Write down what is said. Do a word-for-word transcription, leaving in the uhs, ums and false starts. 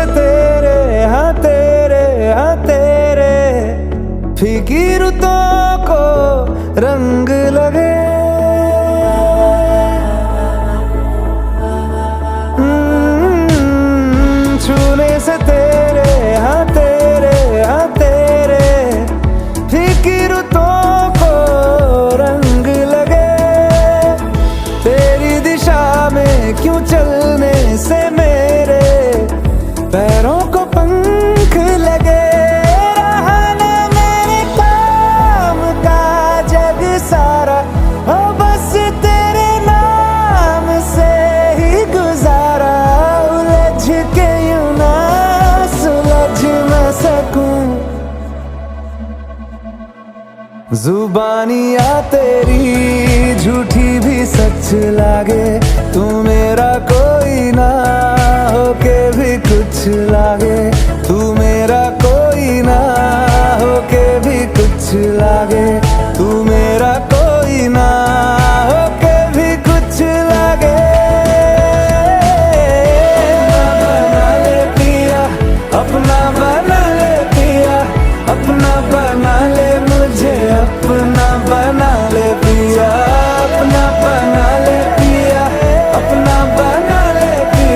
तेरे, हाँ तेरे, हाँ तेरे, फीकी रुतों को रंग लगे। हम्म, छूने से तेरे, हाँ तेरे, हाँ तेरे, फीकी रुतों को रंग लगे। तेरी दिशा में क्यों चलने से मेरे पैरों को पंख लगे। रहा ना मेरे काम का जग सारा, हो बस तेरे नाम से ही गुजारा। उलझ के यूं ना सुलझ ना सकूं। जुबानियां तेरी झूठी भी सच लागे। तू मेरा कोई ना होके भी कुछ लागे। तू मेरा कोई ना होके भी कुछ लागे।